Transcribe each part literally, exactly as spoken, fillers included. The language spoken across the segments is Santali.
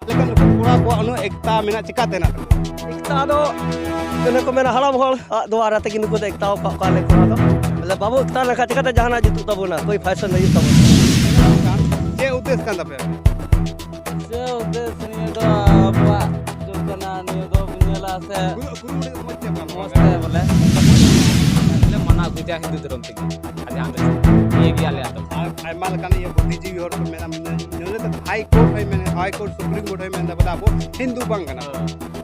ᱞᱮᱠᱷᱟᱱ ᱱᱩᱠᱩ ᱠᱚᱲᱟ ᱠᱚᱣᱟᱜ ᱩᱱᱟᱹᱜ ᱮᱠᱛᱟ ᱢᱮᱱᱟᱜ, ᱪᱤᱠᱟᱛᱮ ᱦᱮᱱᱟᱜ ᱛᱟᱠᱚᱣᱟ? ᱮᱠᱛᱟ ᱫᱚ ᱚᱱᱮ ᱠᱚ ᱢᱮᱱᱟ, ᱦᱟᱲᱟᱢ ᱦᱚᱲ ᱟᱜ ᱫᱚᱣᱟᱨᱟ ᱛᱮᱜᱮ ᱱᱩᱠᱩ ᱫᱚ ᱮᱠᱛᱟ ᱟᱠᱟᱫ ᱠᱚᱣᱟ ᱟᱞᱮ ᱠᱚᱲᱟ ᱫᱚ᱾ ᱵᱚᱞᱮ, ᱵᱟᱵᱚ ᱮᱠᱛᱟ ᱞᱮᱱᱠᱷᱟᱱ ᱪᱤᱠᱟᱛᱮ ᱡᱟᱦᱟᱱᱟᱜ ᱡᱩᱛᱩᱜ ᱛᱟᱵᱚᱱᱟ, ᱠᱳᱭ ᱯᱷᱮᱥᱚᱱ ᱦᱩᱭᱩᱜ ᱛᱟᱵᱚᱱᱟ᱾ ᱪᱮᱫ ᱩᱫᱽᱫᱮᱥ ᱠᱟᱱ ᱛᱟᱯᱮᱭᱟ? ᱥᱮ ᱩᱫᱽᱫᱮᱥ ᱱᱤᱭᱟᱹ ᱫᱚ ᱟᱵᱚᱣᱟᱜ ᱡᱩᱛ ᱠᱟᱱᱟ, ᱱᱤᱭᱟᱹ ᱫᱚ ᱧᱮᱞᱟ ᱥᱮ ᱠᱩᱨᱩ-, ᱠᱩᱨᱩᱢᱩᱴᱩ ᱫᱚ ᱢᱚᱡᱽ ᱛᱮ ᱵᱟᱝ ᱢᱚᱡᱽ ᱛᱮ ᱵᱚᱞᱮ᱾ ᱟᱞᱮ ᱢᱟᱱᱟᱣ ᱜᱩᱡᱟ ᱦᱤᱱᱫᱩ ᱫᱷᱚᱨᱚᱢ ᱛᱮᱜᱮ᱾ ᱟᱨ ᱡᱟᱦᱟᱸ ᱞᱮᱠᱟ ᱱᱤᱭᱟᱹ ᱜᱮ ᱟᱞᱮᱭᱟᱜ ᱫᱚ᱾ ᱟᱨ ᱟᱭᱢᱟ ᱞᱮᱠᱟᱱ ᱤᱭᱟᱹ ᱵᱩᱫᱽᱫᱷᱤᱡᱤᱵᱤ ᱦᱚᱲ ᱠᱚ ᱢᱮᱱᱟ, ᱢᱟᱱᱮ, ᱱᱚᱰᱮ ᱫᱚ ᱦᱟᱭ ᱠᱳᱨᱴ ᱦᱚᱸᱭ ᱢᱮᱱᱟ, ᱦᱟᱭ ᱠᱳᱨᱴ, ᱥᱩᱯᱨᱤᱢ ᱠᱳᱨᱴ ᱦᱚᱸᱭ ᱢᱮᱱᱫᱟ, ᱵᱚᱞᱮ, ᱟᱵᱚ ᱦᱤᱱᱫᱩ ᱵᱟᱝ ᱠᱟᱱᱟ᱾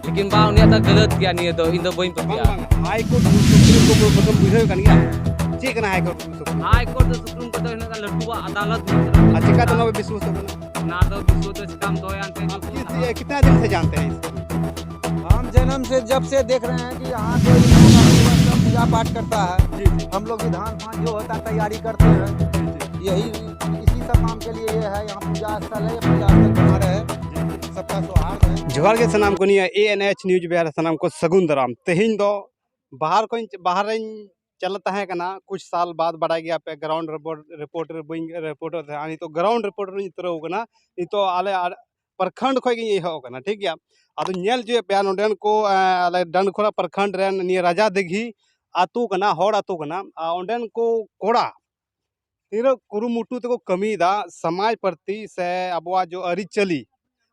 ᱞᱮᱠᱤᱱ ᱵᱟ, ᱩᱱᱤᱭᱟᱜ ᱫᱚ ᱜᱟᱞᱟᱛ ᱜᱮᱭᱟ, ᱱᱤᱭᱟᱹ ᱫᱚ ᱤᱧ ᱫᱚ ᱵᱟᱹᱧ ᱵᱟᱝ, ᱯᱟᱹᱛᱭᱟᱹᱜᱼᱟ᱾ ᱵᱟᱝ, ᱦᱟᱭ ᱠᱳᱨᱴ, ᱥᱩᱯᱨᱤᱢ ᱠᱳᱨᱴ ᱵᱚᱱ ᱵᱩᱡᱷᱟᱹᱣ ᱠᱟᱱ ᱜᱮᱭᱟ᱾ ᱪᱮᱫ ᱠᱟᱱᱟ high court, supreme court? High court ᱫᱚ ᱥᱩᱯᱨᱤᱢ ᱠᱳᱨᱴ ᱫᱚ ᱦᱩᱭᱩᱜ ᱠᱟᱱᱟ ᱞᱟᱹᱴᱩᱣᱟᱜ ᱟᱫᱟᱞᱚᱛ᱾ ᱟᱨ ᱪᱤᱠᱟᱹᱛᱮ ᱱᱚᱣᱟ ᱵᱤᱥᱣᱟᱥ ᱠᱟᱱᱟ? ᱚᱱᱟ ᱫᱚ ᱵᱤᱥᱣᱟᱥ ᱫᱚ ᱪᱤᱠᱟᱢ ᱫᱚᱦᱚᱭᱟ ᱮᱱᱛᱮ? ᱟᱢ ᱠᱤᱥ, ᱠᱤᱛᱱᱟ ᱫᱤᱱ ᱥᱮ ᱡᱟᱱᱛᱮ ᱦᱮᱸ ᱤᱥᱠᱳ? हम जन्म से जब से देख रहे हैं कि यहाँ पे पूजा पाठ करता है। जी, जी। हम लोग भी धान फान जो होता है तैयारी करते हैं। जी, जी। यही, इसी सब काम के लिए ये है, यहाँ पूजा स्थल है, ये पूजा स्थल बना रहे। जी, जी। सबका सौहार्द है। ᱡᱚᱦᱟᱨ ᱜᱮ ᱥᱟᱱᱟᱢ ᱠᱚ, ᱱᱤᱭᱟᱹ ᱮ ᱮᱱ ᱮᱭᱤᱪ ᱱᱤᱭᱩᱡᱽ ᱵᱤᱦᱟᱨ ᱥᱟᱱᱟᱢ ᱠᱚ ᱥᱟᱹᱜᱩᱱ ᱫᱟᱨᱟᱢ᱾ ᱛᱮᱦᱮᱧ ᱫᱚ ᱵᱟᱦᱟᱨ ᱠᱷᱚᱱ, ᱵᱟᱦᱟᱨ ᱨᱮᱧ ᱪᱟᱞᱟᱜ ᱛᱟᱦᱮᱸ ᱠᱟᱱᱟ ᱠᱩᱪ ᱥᱟᱞ ᱵᱟᱫ, ᱵᱟᱲᱟᱭ ᱜᱮᱭᱟ ᱯᱮ, ᱜᱨᱟᱣᱩᱱᱰ ᱨᱤᱯᱳᱨᱴ, ᱨᱤᱯᱳᱨᱴ ᱨᱮ ᱵᱟᱹᱧ ᱨᱤᱯᱳᱨᱴ ᱮᱫ ᱛᱟᱦᱮᱸᱫ᱾ ᱱᱤᱛᱚᱜ ᱜᱨᱟᱣᱩᱱᱰ ᱨᱤᱯᱳᱨᱴ ᱨᱮᱧ ᱩᱛᱨᱟᱹᱣ ᱠᱟᱱᱟ᱾ ᱱᱤᱛᱚᱜ ᱟᱞᱮ ᱟᱨ ᱯᱨᱚᱠᱷᱚᱸᱰ ᱠᱷᱚᱱ ᱜᱤᱧ ᱮᱦᱚᱵ ᱟᱠᱟᱱᱟ, ᱴᱷᱤᱠ ᱜᱮᱭᱟ᱾ ᱟᱫᱚ ᱧᱮᱞ ᱦᱚᱪᱚᱭᱮᱫ ᱯᱮᱭᱟ ᱱᱚᱰᱮᱱ ᱠᱚ, ᱮᱸ, ᱟᱞᱮ ᱰᱟᱱᱰᱠᱷᱚᱲᱟ ᱯᱨᱚᱠᱷᱚᱸᱰ ᱨᱮᱱ ᱱᱤᱭᱟᱹ ᱨᱟᱡᱟ ᱫᱤᱜᱷᱤ ᱟᱹᱛᱩ ᱠᱟᱱᱟ, ᱦᱚᱲ ᱟᱹᱛᱩ ᱠᱟᱱᱟ᱾ ᱟᱨ ᱚᱸᱰᱮᱱ ᱠᱚ ᱠᱚᱲᱟ ᱛᱤᱱᱟᱹᱜ ᱠᱩᱨᱩᱢᱩᱴᱩ ᱛᱮᱠᱚ ᱠᱟᱹᱢᱤᱭᱮᱫᱟ ᱥᱚᱢᱟᱡᱽ ᱯᱨᱚᱛᱤ ᱥᱮ ᱟᱵᱚᱣᱟᱜ ᱡᱚ ᱟᱹᱨᱤᱪᱟᱹᱞᱤ,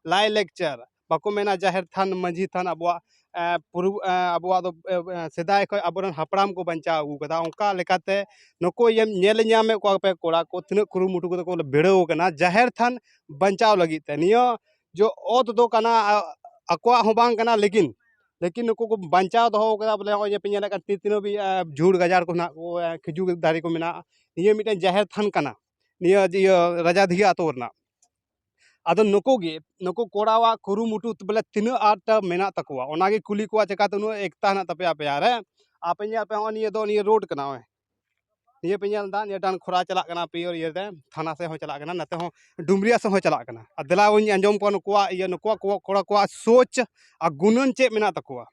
ᱞᱟᱭ ᱞᱮᱠᱪᱟᱨ, ᱵᱟᱠᱚ ᱢᱮᱱᱟ ᱡᱟᱦᱮᱨ ᱛᱷᱟᱱ, ᱢᱟᱹᱡᱷᱤ ᱛᱷᱟᱱ ᱟᱵᱚᱣᱟᱜ, ᱮᱸ, ᱯᱩᱨᱩ-, ᱮᱸ, ᱟᱵᱚᱣᱟᱜ ᱫᱚ, ᱮᱸ, ᱮᱸ, ᱥᱮᱫᱟᱭ ᱠᱷᱚᱱ ᱟᱵᱚᱨᱮᱱ ᱦᱟᱯᱲᱟᱢ ᱠᱚ ᱵᱟᱧᱪᱟᱣ ᱟᱹᱜᱩ ᱠᱟᱫᱟ᱾ ᱚᱱᱠᱟ ᱞᱮᱠᱟᱛᱮ ᱱᱩᱠᱩ ᱤᱭᱟᱹᱢ ᱧᱮᱞ ᱧᱟᱢᱮᱫ ᱠᱚᱣᱟ ᱯᱮ ᱠᱚᱲᱟ ᱠᱚ, ᱛᱤᱱᱟᱹᱜ ᱠᱩᱨᱩᱢᱩᱴᱩ ᱠᱟᱛᱮ ᱠᱚ ᱵᱷᱤᱲᱟᱹᱣ ᱟᱠᱟᱱᱟ ᱡᱟᱦᱮᱨ ᱛᱷᱟᱱ ᱵᱟᱧᱪᱟᱣ ᱞᱟᱹᱜᱤᱫ ᱛᱮ᱾ ᱱᱤᱭᱟᱹ ᱡᱚ ᱚᱛ ᱫᱚ ᱠᱟᱱᱟ, ᱟ-, ᱟᱠᱚᱣᱟᱜ ᱦᱚᱸ ᱵᱟᱝ ᱠᱟᱱᱟ, ᱞᱮᱠᱤᱱ, ᱞᱮᱠᱤᱱ ᱱᱩᱠᱩ ᱠᱚ ᱵᱟᱧᱪᱟᱣ ᱫᱚᱦᱚ ᱠᱟᱫᱟ᱾ ᱵᱚᱞᱮ, ᱱᱚᱜᱼᱚᱭ ᱡᱮ ᱯᱮ ᱧᱮᱞᱮᱫ ᱠᱟᱱ ᱛᱤ-, ᱛᱤᱱᱟᱹᱜ ᱵᱤ-, ᱟ, ᱡᱷᱩᱲ ᱜᱟᱡᱟᱲ ᱠᱚ ᱢᱮᱱᱟᱜ ᱠᱚ, ᱟ, ᱠᱷᱤᱡᱩᱨ ᱫᱟᱨᱮ ᱠᱚ ᱢᱮᱱᱟᱜᱼᱟ᱾ ᱱᱤᱭᱟᱹ ᱢᱤᱫᱴᱮᱱ ᱡᱟᱦᱮᱨ ᱛᱷᱟᱱ ᱠᱟᱱᱟ, ᱱᱤᱭᱟᱹ ᱤᱭᱟᱹ ᱨᱟᱡᱟ ᱫᱷᱤᱜᱷᱤ ᱟᱹᱛᱩ ᱨᱮᱱᱟᱜ᱾ ᱟᱫᱚ ᱱᱩᱠᱩ ᱜᱮ, ᱱᱩᱠᱩ ᱠᱚᱲᱟᱣᱟᱜ ᱠᱩᱨᱩᱢᱩᱴᱩ ᱵᱚᱞᱮ ᱛᱤᱱᱟᱹᱜ ᱟᱸᱴ ᱢᱮᱱᱟᱜ ᱛᱟᱠᱚᱣᱟ, ᱚᱱᱟᱜᱮ ᱠᱩᱞᱤ ᱠᱚᱣᱟ, ᱪᱮᱠᱟᱛᱮ ᱩᱱᱟᱹᱜ ᱮᱠᱛᱟ ᱦᱮᱱᱟᱜ ᱛᱟᱯᱮᱭᱟ ᱟᱯᱮᱭᱟᱜ ᱨᱮ? ᱟᱯᱮ ᱧᱮᱞ ᱯᱮ, ᱦᱚᱸᱜᱼᱚᱭ ᱱᱤᱭᱟᱹ ᱫᱚ, ᱱᱤᱭᱟᱹ ᱨᱳᱰ ᱠᱟᱱᱟ, ᱱᱚᱜᱼᱚᱭ ᱱᱤᱭᱟᱹ ᱯᱮ ᱧᱮᱞ ᱮᱫᱟ, ᱱᱤᱭᱟᱹ ᱰᱟᱱᱰᱠᱷᱚᱲᱟ ᱪᱟᱞᱟᱜ ᱠᱟᱱᱟ, ᱯᱤᱭᱳᱨ ᱤᱭᱟᱹ ᱨᱮ, ᱛᱷᱟᱱᱟ ᱥᱮᱫ ᱦᱚᱸ ᱪᱟᱞᱟᱜ ᱠᱟᱱᱟ, ᱱᱚᱛᱮ ᱦᱚᱸ ᱰᱩᱢᱨᱤᱭᱟ ᱥᱮᱫ ᱦᱚᱸ ᱪᱟᱞᱟᱜ ᱠᱟᱱᱟ᱾ ᱟᱨ ᱫᱮᱞᱟ ᱵᱚᱱ ᱟᱸᱡᱚᱢ ᱠᱚᱣᱟ ᱱᱩᱠᱩᱣᱟᱜ ᱤᱭᱟᱹ, ᱱᱩᱠᱩᱣᱟᱜ ᱠᱚ-, ᱠᱚᱲᱟ ᱠᱚᱣᱟᱜ ᱥᱳᱪ ᱟᱨ ᱜᱩᱱᱟᱹᱱ ᱪᱮᱫ ᱢᱮᱱᱟᱜ ᱛᱟᱠᱚᱣᱟ᱾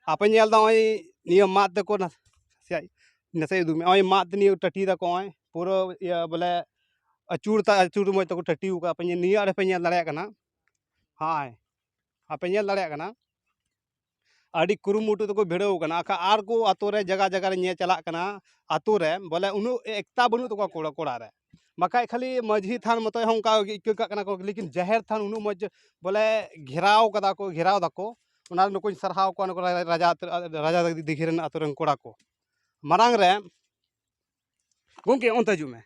ᱟᱯᱮ ᱧᱮᱞ ᱮᱫᱟ, ᱱᱚᱜᱼᱚᱭ ᱱᱤᱭᱟᱹ ᱢᱟᱫ ᱛᱮᱠᱚ ᱱᱟᱥᱮ, ᱱᱟᱥᱮ ᱩᱫᱩᱜ ᱢᱮ, ᱱᱚᱜᱼᱚᱭ ᱢᱟᱫ ᱱᱤᱭᱟᱹ ᱴᱟᱹᱴᱤ ᱫᱟᱠᱚ, ᱱᱚᱜᱼᱚᱭ ᱯᱩᱨᱟᱹ ᱤᱭᱟᱹ ᱵᱚᱞᱮ ᱟᱹᱪᱩᱨ ᱛᱟ ᱟᱹᱪᱩᱨ ᱢᱚᱡᱽ ᱛᱮᱠᱚ ᱴᱟᱹᱴᱤ ᱟᱠᱟᱫᱼᱟ᱾ ᱟᱯᱮ ᱧᱮᱞ, ᱱᱤᱭᱟᱹ ᱟᱲᱮ ᱯᱮ ᱧᱮᱞ ᱫᱟᱲᱮᱭᱟᱜ ᱠᱟᱱᱟ᱾ ᱦᱳᱭ, ᱟᱯᱮ ᱧᱮᱞ ᱫᱟᱲᱮᱭᱟᱜ ᱠᱟᱱᱟ, ᱟᱹᱰᱤ ᱠᱩᱨᱩᱢᱩᱴᱩ ᱛᱮᱠᱚ ᱵᱷᱤᱲᱟᱹᱣ ᱟᱠᱟᱱᱟ᱾ ᱟᱠᱷᱟ ᱟᱨ ᱠᱚ ᱟᱛᱳ ᱨᱮ ᱡᱟᱭᱜᱟ ᱡᱟᱭᱜᱟ ᱨᱮ ᱧᱮᱞ ᱪᱟᱞᱟᱜ ᱠᱟᱱᱟ, ᱟᱛᱳ ᱨᱮ ᱵᱚᱞᱮ ᱩᱱᱟᱹᱜ ᱮᱠᱛᱟ ᱵᱟᱹᱱᱩᱜ ᱛᱟᱠᱚᱣᱟ ᱠᱚᱲᱟ, ᱠᱚᱲᱟ ᱨᱮ᱾ ᱵᱟᱠᱷᱟᱡ ᱠᱷᱟᱹᱞᱤ ᱢᱟᱹᱡᱷᱤ ᱛᱷᱟᱱ ᱢᱚᱛᱚᱡ ᱦᱚᱸ ᱚᱱᱠᱟ ᱜᱮ ᱟᱹᱭᱠᱟᱹᱜ ᱠᱟᱜ ᱠᱟᱱᱟ ᱠᱚ, ᱞᱮᱠᱤᱱ ᱡᱟᱦᱮᱨ ᱛᱷᱟᱱ ᱩᱱᱟᱹᱜ ᱢᱚᱡᱽ ᱵᱚᱞᱮ ᱜᱷᱮᱨᱟᱣ ᱠᱟᱫᱟ ᱠᱚ, ᱜᱷᱮᱨᱟᱣ ᱫᱟᱠᱚ᱾ ᱚᱱᱟ ᱨᱮ ᱱᱩᱠᱩᱧ ᱥᱟᱨᱦᱟᱣ ᱠᱚᱣᱟ, ᱱᱩᱠᱩ ᱨᱟᱡᱟ, ᱨᱟᱡᱟ ᱫᱤᱜᱷᱤ ᱨᱮᱱ ᱟᱛᱳ ᱨᱮᱱ ᱠᱚᱲᱟ ᱠᱚ᱾ ᱢᱟᱨᱟᱝ ᱨᱮ ᱜᱚᱢᱠᱮ, ᱚᱱᱛᱮ ᱦᱤᱡᱩᱜ ᱢᱮ᱾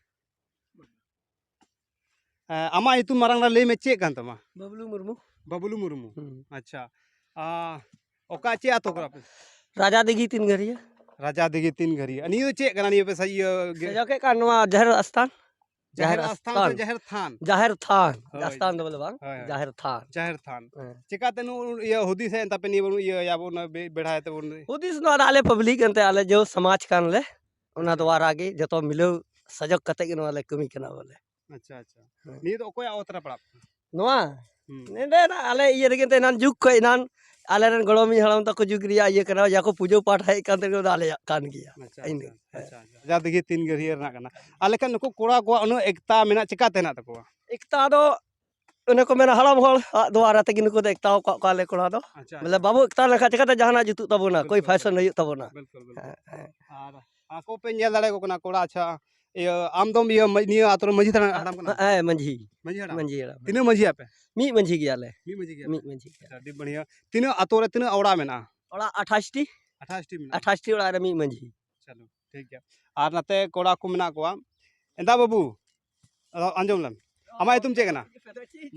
ᱮᱸ, ᱟᱢᱟᱜ ᱧᱩᱛᱩᱢ ᱢᱟᱨᱟᱝ ᱨᱮ ᱞᱟᱹᱭ ᱢᱮ, ᱪᱮᱫ ᱠᱟᱱ ᱛᱟᱢᱟ? ᱵᱟᱵᱞᱩ ᱢᱩᱨᱢᱩ᱾ ᱵᱟᱵᱞᱩ ᱢᱩᱨᱢᱩ᱾ ᱦᱩᱸ᱾ ᱟᱪᱪᱷᱟ᱾ ᱟ, ᱚᱠᱟ, ᱪᱮᱫ ᱟᱛᱳ ᱠᱟᱱᱟ ᱯᱮ? ᱨᱟᱡᱟ ᱫᱤᱜᱷᱤ ᱛᱤᱱ ᱜᱷᱟᱹᱨᱤᱭᱟᱹ᱾ ᱨᱟᱡᱟ ᱫᱤᱜᱷᱤ ᱛᱤᱱ ᱜᱷᱟᱹᱨᱤᱭᱟᱹ᱾ ᱱᱤᱭᱟᱹ ᱫᱚ ᱪᱮᱫ ᱠᱟᱱᱟ? ᱱᱤᱭᱟᱹ ᱯᱮ ᱥᱟ-, ᱤᱭᱟᱹ, ᱜᱮ- ᱥᱟᱡᱟᱣ ᱠᱮᱫ ᱠᱟᱱ ᱱᱚᱣᱟ ᱡᱟᱦᱮᱨ ᱟᱥᱛᱷᱟᱱ᱾ ᱡᱟᱦᱮᱨ ᱡᱟᱦᱮᱨ ᱟᱥᱛᱷᱟᱱ ᱥᱮ ᱟᱥᱛᱷᱟᱱ᱾ ᱡᱟᱦᱮᱨ ᱛᱷᱟᱱ? ᱦᱳᱭ᱾ ᱟᱥᱛᱷᱟᱱ ᱫᱚ ᱵᱚᱞᱮ ᱵᱟᱝ, ᱦᱳᱭ, ᱦᱳᱭ᱾ ᱡᱟᱦᱮᱨ ᱛᱷᱟᱱ᱾ ᱡᱟᱦᱮᱨ ᱛᱷᱟᱱ᱾ ᱦᱮᱸ᱾ ᱪᱮᱠᱟᱛᱮ ᱱᱩ-, ᱤᱭᱟᱹ ᱦᱩᱫᱤᱥ ᱦᱮᱡ ᱮᱱ ᱛᱟᱯᱮ ᱱᱤᱭᱟᱹ ᱵᱚᱱ ᱤᱭᱟᱹᱭᱟ ᱵᱚᱱ ᱵᱮ-, ᱵᱮᱲᱦᱟᱭ ᱛᱮᱵᱚᱱ? ᱦᱩᱫᱤᱥ ᱱᱚᱣᱟ ᱫᱚ ᱟᱞᱮ ᱯᱟᱵᱽᱞᱤᱠ ᱮᱱᱛᱮ ᱟᱞᱮ ᱡᱮ ᱥᱚᱢᱟᱡᱽ ᱠᱟᱱ ᱞᱮ, ᱚᱱᱟ ᱟᱪᱪᱷᱟ᱾ ᱫᱚᱣᱟᱨᱟ ᱜᱮ ᱡᱚᱛᱚ ᱢᱤᱞᱟᱹᱣ ᱥᱟᱡᱚᱜ ᱠᱟᱛᱮ ᱜᱮ ᱱᱚᱣᱟ ᱞᱮ ᱠᱟᱹᱢᱤ ᱠᱟᱱᱟ ᱵᱚᱞᱮ᱾ ᱟᱪᱪᱷᱟ, ᱟᱪᱪᱷᱟ᱾ ᱦᱮᱸ᱾ ᱱᱤᱭᱟᱹ ᱫᱚ ᱚᱠᱚᱭᱟᱜ ᱚᱛ ᱨᱮ ᱯᱟᱲᱟᱜ ᱠᱟᱱᱟ? ᱱᱚᱣᱟ? ᱦᱩᱸ᱾ ᱱᱮᱰᱮ ᱱᱟ ᱟᱞᱮ ᱤᱭᱟᱹ ᱨᱮᱜᱮ ᱛᱮ ᱮᱱᱟᱱ ᱡᱩᱜᱽ ᱠᱷᱚᱡ ᱮᱱᱟᱱ ᱟᱞᱮ ᱨᱮᱱ ᱜᱚᱲᱚᱢᱤᱧ ᱦᱟᱲᱟᱢ ᱛᱟᱠᱚ ᱡᱩᱜᱽ ᱨᱮᱭᱟᱜ ᱤᱭᱟᱹ ᱠᱟᱱᱟ, ᱡᱟ ᱠᱚ ᱯᱩᱡᱟᱹ ᱯᱟᱴ ᱦᱮᱡ ᱠᱟᱱ ᱛᱮ ᱱᱚᱣᱟ ᱫᱚ ᱟᱞᱮᱭᱟᱜ ᱠᱟᱱ ᱜᱮᱭᱟ᱾ ᱟᱪᱪᱷᱟ, ᱤᱱᱟᱹ᱾ ᱟᱪᱪᱷᱟ, ᱦᱮᱸ᱾ ᱟᱪᱪᱷᱟ, ᱟᱪᱪᱷᱟ᱾ ᱡᱟ ᱫᱤᱜᱷᱤ ᱛᱤᱱ ᱜᱟᱹᱨᱭᱟᱹ ᱨᱮᱱᱟᱜ ᱠᱟᱱᱟ᱾ ᱟᱞᱮ ᱠᱷᱟᱱ ᱱᱩᱠᱩ ᱠᱚᱲᱟ ᱠᱚᱣᱟᱜ ᱩᱱᱟᱹᱜ ᱮᱠᱛᱟ ᱢᱮᱱᱟᱜ, ᱪᱤᱠᱟᱛᱮ ᱦᱮᱱᱟᱜ ᱛᱟᱠᱚᱣᱟ? ᱮᱠᱛᱟ ᱫᱚ ᱚᱱᱮ ᱠᱚ ᱢᱮᱱᱟ, ᱦᱟᱲᱟᱢ ᱦᱚᱲ ᱟᱜ ᱫᱚᱣᱟᱨᱟ ᱛᱮᱜᱮ ᱱᱩᱠᱩ ᱫᱚ ᱮᱠᱛᱟᱣ ᱟᱠᱟᱫ ᱠᱚᱣᱟ ᱟᱞᱮ ᱠᱚᱲᱟ ᱫᱚ᱾ ᱟᱪᱪᱷᱟ, ᱵᱚᱞᱮ ᱟᱪᱪᱷᱟ᱾ ᱵᱟᱵᱚ ᱮᱠᱛᱟ ᱞᱮᱱᱠᱷᱟᱱ ᱪᱤᱠᱟᱛᱮ ᱡᱟᱦᱟᱱᱟᱜ ᱡᱩᱛᱩᱜ ᱛᱟᱵᱚᱱᱟ, ᱠᱳᱭ ᱵᱤᱞᱠᱩᱞ, ᱯᱷᱮᱥᱚᱱ ᱵᱤᱞᱠᱩᱞ᱾ ᱦᱩᱭᱩᱜ ᱛᱟᱵᱚᱱᱟ᱾ ᱵᱤᱞᱠᱩᱞ, ᱵᱤᱞᱠᱩᱞ᱾ ᱦᱮᱸ, ᱦᱮᱸ᱾ ᱟᱨ ᱟᱠᱚ ᱯᱮ ᱧᱮᱞ ᱫᱟᱲᱮᱭᱟᱠᱚ ᱠᱟᱱᱟ ᱠᱚᱲᱟ, ᱟᱪᱪᱷᱟ, ᱤᱭᱟᱹ, ᱟᱢ ᱫᱚᱢ ᱤᱭᱟᱹ ᱢᱟ-, ᱱᱤᱭᱟᱹ ᱟᱛᱳ ᱨᱮ ᱢᱟᱹᱡᱷᱤ ᱛᱷᱟᱱᱟ ᱦᱟᱲᱟᱢ ᱠᱟᱱᱟ? ᱦᱮᱸ, ᱢᱟᱹᱡᱷᱤ᱾ ᱢᱟᱹᱡᱷᱤ ᱦᱟᱲᱟᱢ? ᱢᱟᱹᱡᱷᱤ ᱦᱟᱲᱟᱢ᱾ ᱛᱤᱱᱟᱹᱜ ᱢᱟᱹᱡᱷᱤ ᱟᱯᱮ? ᱢᱤᱫ ᱢᱟᱹᱡᱷᱤ ᱜᱮᱭᱟᱞᱮ᱾ ᱢᱤᱫ ᱢᱟᱹᱡᱷᱤ ᱜᱮᱭᱟ ᱯᱮ? ᱢᱤᱫ ᱢᱟᱹᱡᱷᱤ ᱜᱮᱭᱟ᱾ ᱟᱪᱪᱷᱟ, ᱟᱹᱰᱤ ᱵᱟᱲᱤᱭᱟ᱾ ᱛᱤᱱᱟᱹᱜ ᱟᱛᱳ ᱨᱮ ᱛᱤᱱᱟᱹᱜ ᱚᱲᱟᱜ ᱢᱮᱱᱟᱜᱼᱟ? ᱚᱲᱟᱜ ᱟᱴᱷᱟᱥ ᱴᱤ᱾ ᱟᱴᱷᱟᱥ ᱴᱤ ᱢᱮᱱᱟᱜᱼᱟ? ᱟᱴᱷᱟᱥ ᱴᱤ ᱚᱲᱟᱜ ᱨᱮ ᱢᱤᱫ ᱢᱟᱹᱡᱷᱤ᱾ ᱪᱚᱞᱚ, ᱴᱷᱤᱠ ᱜᱮᱭᱟ᱾ ᱟᱨ ᱱᱟᱛᱮ ᱠᱚᱲᱟ ᱠᱚ ᱢᱮᱱᱟᱜ ᱠᱚᱣᱟ᱾ ᱮᱸᱫᱟ ᱵᱟᱹᱵᱩ, ᱟᱫᱚ ᱟᱸᱡᱚᱢ ᱞᱮᱢ᱾ ᱟᱢᱟᱜ ᱧᱩᱛᱩᱢ ᱪᱮᱫ ᱠᱟᱱᱟ?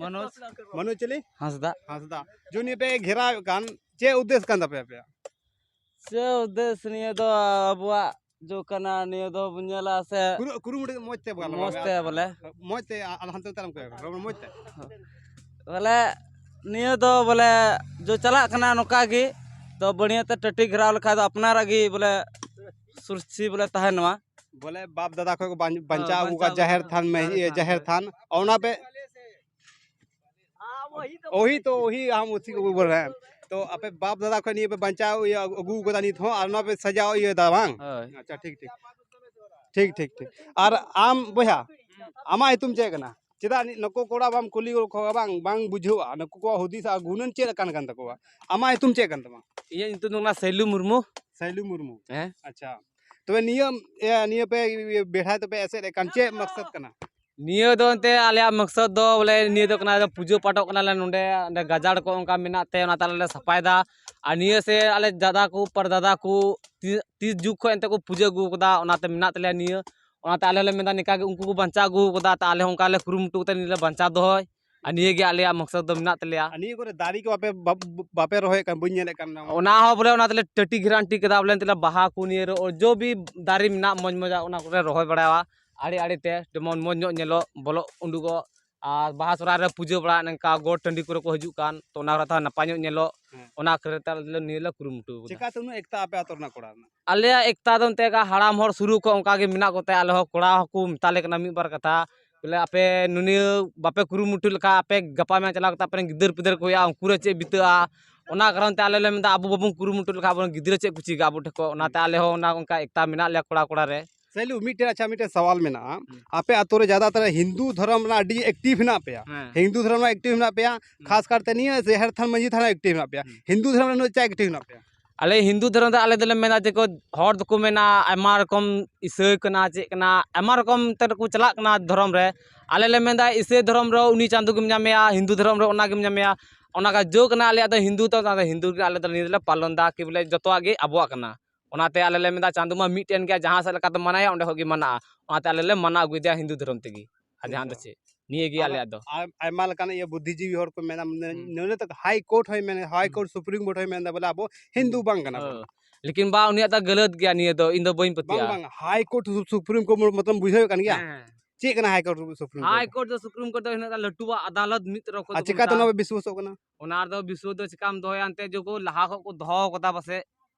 ᱢᱚᱱᱳᱡᱽ᱾ ᱢᱚᱱᱳᱡᱽ ᱪᱤᱞᱤ? ᱦᱟᱸᱥᱫᱟ᱾ ᱦᱟᱸᱥᱫᱟ᱾ ᱡᱩᱱᱤ ᱯᱮ ᱜᱷᱮᱨᱟᱣᱮᱫ ᱠᱟᱱ, ᱪᱮᱫ ᱩᱫᱽᱫᱮᱥ ᱠᱟᱱ ᱛᱟᱯᱮᱭᱟ ᱟᱯᱮᱭᱟᱜ? ᱪᱮᱫ ᱩᱫᱽᱫᱮᱥ? ᱱᱤᱭᱟᱹ ᱫᱚ ᱟᱵᱚᱣᱟᱜ ᱡᱚ ᱠᱟᱱᱟ, ᱱᱤᱭᱟᱹ ᱫᱚ ᱵᱚᱱ ᱧᱮᱞᱟ ᱥᱮ ᱠᱩᱨᱩ-, ᱠᱩᱨᱩᱢᱩᱴᱩ ᱢᱚᱡᱽ ᱛᱮ ᱜᱟᱞᱢᱟᱨᱟᱣ ᱢᱚᱡᱽ ᱢᱮ᱾ ᱛᱮ ᱵᱚᱞᱮ᱾ ᱢᱚᱡᱽ ᱛᱮ, ᱟ-, ᱟᱞᱚ ᱦᱟᱱᱛᱮ ᱱᱟᱛᱮ ᱟᱞᱚᱢ ᱠᱚᱭᱚᱜᱟ, ᱨᱚᱲ ᱢᱮ ᱢᱚᱡᱽ ᱛᱮ᱾ ᱵᱚᱞᱮ ᱱᱤᱭᱟᱹ ᱫᱚ ᱵᱚᱞᱮ ᱡᱚ ᱪᱟᱞᱟᱜ ᱠᱟᱱᱟ ᱱᱚᱝᱠᱟ ᱜᱮ, ᱛᱚ ᱵᱟᱹᱲᱤᱭᱟᱹ ᱛᱮ ᱴᱟᱹᱴᱤ ᱜᱷᱮᱨᱟᱣ ᱞᱮᱠᱷᱟᱡ ᱫᱚ ᱟᱯᱱᱟᱨᱟᱜ ᱜᱮ ᱵᱚᱞᱮ ᱥᱩᱨᱥᱤ ᱵᱚᱞᱮ ᱛᱟᱦᱮᱱᱚᱜᱼᱟ᱾ ᱵᱚᱞᱮ ᱵᱟᱯ ᱫᱟᱫᱟ ᱠᱷᱚᱡ ᱠᱚ ᱵᱟᱧ-, ᱦᱮᱸ, ᱵᱟᱧᱪᱟᱣ ᱟᱹᱜᱩ ᱵᱟᱧᱪᱟᱣ ᱠᱟᱜ ᱡᱟᱦᱮᱨ ᱟᱹᱜᱩ ᱛᱷᱟᱱ ᱢᱮ, ᱠᱟᱜ ᱤᱭᱟᱹ, ᱡᱟᱦᱮᱨ ᱡᱟᱦᱮᱨ ᱛᱷᱟᱱ᱾ ᱛᱷᱟᱱ᱾ ᱚᱱᱟ ᱯᱮ ᱚᱦᱤ ᱛᱚ ᱚᱦᱤ ᱟᱢ ᱩᱥᱤ ᱠᱚ ᱵᱚᱞᱮ᱾ ᱛᱚ ᱟᱯᱮ ᱵᱟᱯ ᱫᱟᱫᱟ ᱠᱷᱚᱡ ᱱᱤᱭᱟᱹ ᱯᱮ ᱵᱟᱧᱪᱟᱣ ᱤᱭᱟᱹ ᱟᱹᱜᱩ ᱠᱟᱫᱟ ᱱᱤᱛ ᱦᱚᱸ, ᱟᱨ ᱱᱚᱣᱟ ᱯᱮ ᱥᱟᱡᱟᱣ ᱤᱭᱟᱹ ᱫᱟ ᱵᱟᱝ? ᱦᱳᱭ᱾ ᱟᱪᱪᱷᱟ, ᱴᱷᱤᱠ, ᱴᱷᱤᱠ᱾ ᱴᱷᱤᱠ, ᱴᱷᱤᱠ, ᱴᱷᱤᱠ᱾ ᱟᱨ ᱟᱢ ᱵᱚᱭᱦᱟ, ᱟᱢᱟᱜ ᱧᱩᱛᱩᱢ ᱪᱮᱫ ᱠᱟᱱᱟ? ᱪᱮᱫᱟᱜ ᱱᱩᱠᱩ ᱠᱚᱲᱟ ᱵᱟᱢ ᱠᱩᱞᱤ ᱜᱚᱫ ᱠᱚᱣᱟ? ᱵᱟᱝ, ᱵᱟᱝ ᱵᱩᱡᱷᱟᱹᱜᱼᱟ᱾ ᱱᱩᱠᱩ ᱠᱚᱣᱟᱜ ᱦᱩᱫᱤᱥ ᱟᱨ ᱜᱩᱱᱟᱹᱱ ᱪᱮᱫ ᱞᱮᱠᱟᱱ ᱠᱟᱱ ᱛᱟᱠᱚᱣᱟ? ᱟᱢᱟᱜ ᱧᱩᱛᱩᱢ ᱪᱮᱫ ᱠᱟᱱ ᱛᱟᱢᱟ? ᱤᱧᱟᱹᱜ ᱧᱩᱛᱩᱢ ᱫᱚ ᱠᱟᱱᱟ ᱥᱟᱭᱞᱩ ᱢᱩᱨᱢᱩ᱾ ᱥᱟᱭᱞᱩ ᱢᱩᱨᱢᱩ᱾ ᱦᱮᱸ᱾ ᱟᱪᱪᱷᱟ, ᱛᱚᱵᱮ ᱱᱤᱭᱟᱹ, ᱤᱭᱟᱹ, ᱱᱤᱭᱟᱹ ᱯᱮ ᱵᱮᱲᱦᱟᱭ ᱛᱮᱯᱮ ᱮᱥᱮᱫ ᱮᱫ ᱠᱟᱱ, ᱪᱮᱫ ᱢᱚᱠᱥᱚᱫ ᱠᱟᱱᱟ? ᱱᱤᱭᱟᱹ ᱫᱚ ᱮᱱᱛᱮ ᱟᱞᱮᱭᱟᱜ ᱢᱚᱠᱥᱚᱫ ᱫᱚ ᱵᱚᱞᱮ ᱱᱤᱭᱟᱹ ᱫᱚ ᱠᱟᱱᱟ, ᱯᱩᱡᱟᱹ ᱯᱟᱴᱚᱜ ᱠᱟᱱᱟᱞᱮ ᱱᱚᱰᱮ, ᱚᱸᱰᱮ ᱜᱟᱡᱟᱲ ᱠᱚ ᱚᱱᱠᱟ ᱢᱮᱱᱟᱜ ᱛᱮ ᱚᱱᱟᱛᱮ ᱟᱞᱮ ᱞᱮ ᱥᱟᱯᱷᱟᱭᱮᱫᱟ᱾ ᱟᱨ ᱱᱤᱭᱟᱹ ᱥᱮ ᱟᱞᱮ ᱫᱟᱫᱟ ᱠᱚ ᱯᱟᱨᱫᱟᱫᱟ ᱠᱚ ᱛᱤ-, ᱛᱤᱥ ᱡᱩᱜᱽ ᱠᱷᱚᱱ ᱮᱱᱛᱮ ᱠᱚ ᱯᱩᱡᱟᱹ ᱟᱹᱜᱩ ᱟᱠᱟᱫᱟ, ᱚᱱᱟᱛᱮ ᱢᱮᱱᱟᱜ ᱛᱟᱞᱮᱭᱟ ᱱᱤᱭᱟᱹ᱾ ᱚᱱᱟᱛᱮ ᱟᱞᱮ ᱦᱚᱸᱞᱮ ᱢᱮᱱᱫᱟ ᱱᱤᱝᱠᱟ ᱜᱮ ᱩᱱᱠᱩ ᱠᱚ ᱵᱟᱧᱪᱟᱣ ᱟᱹᱜᱩ ᱟᱠᱟᱫᱟ, ᱛᱚ ᱟᱞᱮ ᱦᱚᱸ ᱚᱱᱠᱟ ᱞᱮ ᱠᱩᱨᱩᱢᱩᱴᱩ ᱠᱟᱛᱮ ᱱᱤᱭᱟᱹ ᱞᱮ ᱵᱟᱧᱪᱟᱣ ᱫᱚᱦᱚᱭ᱾ ᱟᱨ ᱱᱤᱭᱟᱹ ᱜᱮ ᱟᱞᱮᱭᱟᱜ ᱢᱚᱠᱥᱚᱫ ᱫᱚ ᱢᱮᱱᱟᱜ ᱛᱟᱞᱮᱭᱟ᱾ ᱟᱨ ᱱᱤᱭᱟᱹ ᱠᱚᱨᱮ ᱫᱟᱨᱮ ᱠᱚ ᱵᱟᱯᱮ, ᱵᱟᱯ-, ᱵᱟᱯᱮ ᱨᱚᱦᱚᱭᱮᱫ ᱠᱟᱱ, ᱵᱟᱹᱧ ᱧᱮᱞᱮᱫ ᱠᱟᱱ᱾ ᱚᱱᱟ ᱦᱚᱸ ᱵᱚᱞᱮ ᱚᱱᱟ ᱛᱮᱞᱮ ᱴᱟᱹᱴᱤ ᱜᱷᱮᱨᱟᱱᱴᱤ ᱠᱮᱫᱟ, ᱵᱚᱞᱮ ᱮᱱᱛᱮ ᱵᱟᱦᱟ ᱠᱚ ᱱᱤᱭᱟᱹ ᱨᱮ ᱡᱚ ᱵᱤ ᱫᱟᱨᱮ ᱢᱮᱱᱟᱜ ᱢᱚᱡᱽ ᱢᱚᱡᱽ, ᱚᱱᱟ ᱠᱚᱞᱮ ᱨᱚᱦᱚᱭ ᱵᱟᱲᱟᱭᱟ ᱟᱲᱮ ᱟᱲᱮ ᱛᱮ, ᱡᱮᱢᱚᱱ ᱢᱚᱡᱽ ᱧᱚᱜ ᱧᱮᱞᱚᱜ, ᱵᱚᱞᱚᱜ ᱩᱰᱩᱠᱚᱜ᱾ ᱟᱨ ᱵᱟᱦᱟ ᱥᱚᱦᱨᱟᱭ ᱨᱮ ᱯᱩᱡᱟᱹ ᱵᱟᱲᱟ ᱱᱚᱝᱠᱟ ᱜᱚᱴ ᱴᱟᱺᱰᱤ ᱠᱚᱨᱮ ᱠᱚ ᱦᱤᱡᱩᱜ ᱠᱟᱱ, ᱛᱚ ᱚᱱᱟ ᱠᱚᱨᱮ ᱛᱷᱚᱲᱟ ᱱᱟᱯᱟᱭ ᱧᱚᱜ ᱧᱮᱞᱚᱜ, ᱦᱮᱸ᱾ ᱚᱱᱟ ᱠᱷᱟᱹᱛᱤᱨ ᱛᱮ ᱟᱞᱮ ᱫᱚ ᱱᱤᱭᱟᱹ ᱞᱮ ᱠᱩᱨᱩᱢᱩᱴᱩ ᱠᱟᱫᱟ᱾ ᱪᱮᱠᱟᱛᱮ ᱩᱱᱟᱹᱜ ᱮᱠᱛᱟ ᱟᱯᱮ ᱟᱛᱳ ᱨᱮᱱᱟᱜ ᱠᱚᱲᱟ ᱨᱮᱱᱟᱜ? ᱟᱞᱮᱭᱟᱜ ᱮᱠᱛᱟ ᱫᱚ ᱚᱱᱛᱮ ᱜᱟ ᱦᱟᱲᱟᱢ ᱦᱚᱲ ᱥᱩᱨᱩ ᱠᱷᱚᱱ ᱚᱱᱠᱟ ᱜᱮ ᱢᱮᱱᱟᱜ ᱠᱚᱛᱮ, ᱟᱞᱮ ᱦᱚᱸ ᱠᱚᱲᱟ ᱦᱚᱸᱠᱚ ᱢᱮᱛᱟ ᱞᱮ ᱠᱟᱱᱟ ᱢᱤᱫ ᱵᱟᱨ ᱠᱟᱛᱷᱟ, ᱵᱚᱞᱮ ᱟᱯᱮ ᱱᱩᱱᱤᱭᱟᱹ ᱵᱟᱯᱮ ᱠᱩᱨᱩᱢᱩᱴᱩ ᱞᱮᱠᱷᱟᱱ ᱟᱯᱮ ᱜᱟᱯᱟ ᱢᱮᱭᱟᱝ ᱪᱟᱞᱟᱣ ᱠᱟᱛᱮ ᱟᱯᱮ ᱨᱮᱱ ᱜᱤᱫᱟᱹᱨ ᱯᱤᱫᱟᱹᱨ ᱠᱚ ᱦᱩᱭᱩᱜᱼᱟ, ᱩᱱᱠᱩ ᱨᱮ ᱪᱮᱫ ᱵᱤᱛᱟᱹᱜᱼᱟ? ᱚᱱᱟ ᱠᱟᱨᱚᱱ ᱛᱮ ᱟᱞᱮ ᱞᱮ ᱢᱮᱱᱫᱟ ᱟᱵᱚ ᱵᱟᱵᱚᱱ ᱠᱩᱨᱩᱢᱩᱴᱩ ᱞᱮᱠᱷᱟᱱ ᱟᱵᱚᱨᱮᱱ ᱜᱤᱫᱽᱨᱟᱹ ᱪᱮᱫ ᱠᱚ ᱪᱮᱫᱟ ᱟᱵᱚ ᱴᱷᱮᱱ ᱠᱷᱚᱱ, ᱚᱱᱟᱛᱮ ᱟᱞᱮ ᱦᱚᱸ ᱚᱱᱟ ᱚᱱᱠᱟ ᱮᱠᱛᱟ ᱢᱮᱱᱟᱜ ᱞᱮᱭᱟ ᱠᱚᱲᱟ ᱠᱚᱲᱟ ᱨᱮ᱾ ᱥᱟᱭᱞᱩ, ᱢᱤᱫᱴᱮᱱ, ᱟᱪᱪᱷᱟ, ᱢᱤᱫᱴᱮᱱ ᱥᱟᱣᱟᱞ ᱢᱮᱱᱟᱜᱼᱟ᱾ ᱦᱩᱸ᱾ ᱟᱯᱮ ᱟᱛᱳ ᱨᱮ ᱡᱟᱫᱟᱛᱟᱨ ᱦᱤᱱᱫᱩ ᱫᱷᱚᱨᱚᱢ ᱨᱮᱱᱟᱜ ᱟᱹᱰᱤ ᱮᱠᱴᱤᱵᱷ ᱦᱮᱱᱟᱜ ᱯᱮᱭᱟ, ᱦᱮᱸ᱾ ᱦᱤᱱᱫᱩ ᱫᱷᱚᱨᱚᱢ ᱨᱮᱱᱟᱜ ᱮᱠᱴᱤᱵᱷ ᱦᱮᱱᱟᱜ ᱯᱮᱭᱟ, ᱦᱩᱸ᱾ ᱠᱷᱟᱥ ᱠᱟᱨᱛᱮ ᱱᱤᱭᱟᱹ ᱡᱟᱦᱮᱨ ᱛᱷᱟᱱ ᱢᱟᱹᱡᱷᱤ ᱛᱷᱟᱱ ᱨᱮ ᱮᱠᱴᱤᱵᱷ ᱦᱮᱱᱟᱜ ᱯᱮᱭᱟ᱾ ᱦᱩᱸ᱾ ᱦᱤᱱᱫᱩ ᱫᱷᱚᱨᱚᱢ ᱨᱮ ᱩᱱᱟᱹᱜ ᱪᱮᱫ ᱮᱠᱴᱤᱵᱷ ᱦᱮᱱᱟᱜ ᱯᱮᱭᱟ? ᱟᱞᱮ ᱦᱤᱱᱫᱩ ᱫᱷᱚᱨᱚᱢ ᱫᱚ ᱟᱞᱮ ᱫᱚᱞᱮ ᱢᱮᱱᱟ ᱡᱮ ᱠᱚ ᱦᱚᱲ ᱫᱚᱠᱚ ᱢᱮᱱᱟ ᱟᱭᱢᱟ ᱨᱚᱠᱚᱢ ᱤᱥᱟᱹᱭ ᱠᱟᱱᱟ, ᱪᱮᱫ ᱠᱟᱱᱟ, ᱟᱭᱢᱟ ᱨᱚᱠᱚᱢ ᱛᱮ ᱠᱚ ᱪᱟᱞᱟᱜ ᱠᱟᱱᱟ ᱫᱷᱚᱨᱚᱢ ᱨᱮ᱾ ᱟᱞᱮ ᱞᱮ ᱢᱮᱱᱫᱟ ᱤᱥᱟᱹᱭ ᱫᱷᱚᱨᱚᱢ ᱨᱮ ᱩᱱᱤ ᱪᱟᱸᱫᱳ ᱜᱮᱢ ᱧᱟᱢᱮᱭᱟ, ᱦᱤᱱᱫᱩ ᱫᱷᱚᱨᱚᱢ ᱨᱮ ᱚᱱᱟ ᱜᱮᱢ ᱧᱟᱢᱮᱭᱟ᱾ ᱚᱱᱟ ᱠᱟ ᱡᱳ ᱠᱟᱱᱟ ᱟᱞᱮᱭᱟᱜ ᱫᱚ ᱦᱤᱱᱫᱩ ᱫᱚ, ᱚᱱᱟ ᱫᱚ ᱦᱤᱱᱫᱩ ᱜᱮ ᱟᱞᱮ ᱫᱚ ᱱᱤᱭᱟᱹ ᱫᱚᱞᱮ ᱯᱟᱞᱚᱱ ᱫᱟ ᱠᱤ ᱵᱚᱞᱮ ᱡᱚᱛᱚᱣᱟᱜ ᱜᱮ ᱟᱵᱚᱣᱟᱜ ᱠᱟᱱᱟ᱾ ᱚᱱᱟᱛᱮ ᱟᱞᱮ ᱞᱮ ᱢᱮᱱᱫᱟ ᱪᱟᱸᱫᱳ ᱢᱟ ᱢᱤᱫᱴᱮᱱ ᱜᱮᱭᱟ, ᱡᱟᱦᱟᱸ ᱥᱮᱫ ᱞᱮᱠᱟᱛᱮ ᱢᱟᱱᱟᱣᱮᱭᱟ ᱚᱸᱰᱮ ᱠᱷᱚᱡ ᱜᱮ ᱢᱟᱱᱟᱜᱼᱟ᱾ ᱚᱱᱟᱛᱮ ᱟᱞᱮ ᱞᱮ ᱢᱟᱱᱟᱣ ᱟᱹᱜᱩᱭᱮᱫᱟ ᱦᱤᱱᱫᱩ ᱫᱷᱚᱨᱚᱢ ᱛᱮᱜᱮ᱾ ᱟᱨ ᱡᱟᱦᱟᱸ ᱫᱚ ᱟᱪᱪᱷᱟ᱾ ᱪᱮᱫ? ᱱᱤᱭᱟᱹ ᱜᱮ ᱟᱨ ᱟᱞᱮᱭᱟᱜ ᱫᱚ᱾ ᱟᱭ-, ᱟᱭᱢᱟ ᱞᱮᱠᱟᱱ ᱤᱭᱟᱹ ᱵᱩᱫᱽᱫᱷᱤᱡᱤᱵᱤ ᱦᱚᱲ ᱠᱚ ᱢᱮᱱᱟ, ᱢᱟᱱᱮ, ᱦᱩᱸ᱾ ᱱᱚᱰᱮ ᱛᱚ ᱦᱟᱭ ᱠᱳᱨᱴ ᱦᱚᱸᱭ ᱢᱮᱱ, ᱦᱟᱭ ᱦᱩᱸ᱾ ᱠᱳᱨᱴ, ᱥᱩᱯᱨᱤᱢ ᱠᱳᱨᱴ ᱦᱚᱸᱭ ᱢᱮᱱᱫᱟ ᱵᱚᱞᱮ ᱟᱵᱚ ᱦᱤᱱᱫᱩ ᱦᱩᱸ᱾ ᱵᱟᱝ ᱠᱟᱱᱟ ᱵᱚᱱ᱾ ᱦᱮᱸ᱾ ᱞᱮᱠᱤᱱ ᱵᱟ, ᱩᱱᱤᱭᱟᱜ ᱫᱚ ᱜᱟᱹᱞᱟᱹᱛ ᱜᱮᱭᱟ, ᱱᱤᱭᱟᱹ ᱫᱚ ᱤᱧ ᱫᱚ ᱵᱟᱹᱧ ᱵᱟᱝ, ᱯᱟᱹᱛᱭᱟᱹᱜᱼᱟ᱾ ᱵᱟᱝ, ᱦᱟᱭ ᱠᱳᱨᱴ, ᱥᱩ-, ᱥᱩᱯᱨᱤᱢ ᱠᱳᱨᱴ ᱢᱚᱛᱞᱚᱵ ᱵᱩᱡᱷᱟᱹᱣ ᱠᱟᱱ ᱜᱮᱭᱟ? ᱦᱮᱸ, ᱦᱮᱸ᱾ ᱪᱮᱫ ᱠᱟᱱᱟ high court, supreme court? High court ᱫᱚ ᱥᱩᱯᱨᱤᱢ ᱠᱳᱨᱴ ᱫᱚ ᱦᱤᱱᱟᱹᱜ ᱞᱟᱹᱴᱩᱣᱟᱜ ᱟᱫᱟᱞᱚᱛ ᱢᱤᱫ ᱛᱚᱨᱚᱯ ᱠᱷᱚᱱ ᱟᱨ ᱫᱚᱠᱚ ᱪᱤᱠᱟᱛᱮ ᱢᱮᱛᱟᱜᱼᱟ᱾ ᱚᱱᱟ ᱯᱮ ᱵᱤᱥᱣᱟᱥᱚᱜ ᱠᱟᱱᱟ? ᱚᱱᱟ ᱨᱮᱫᱚ ᱵᱤᱥᱣᱟᱥ ᱫᱚ ᱪᱤᱠᱟᱢ ᱫᱚᱦᱚᱭᱟ, ᱮᱱᱛᱮ ᱡᱚᱠᱚ ᱞᱟᱦᱟ ᱠᱷᱚᱱ ᱠᱚ ᱫᱚᱦᱚ ᱠᱟᱫᱟ ᱯᱟᱥᱮᱡ᱾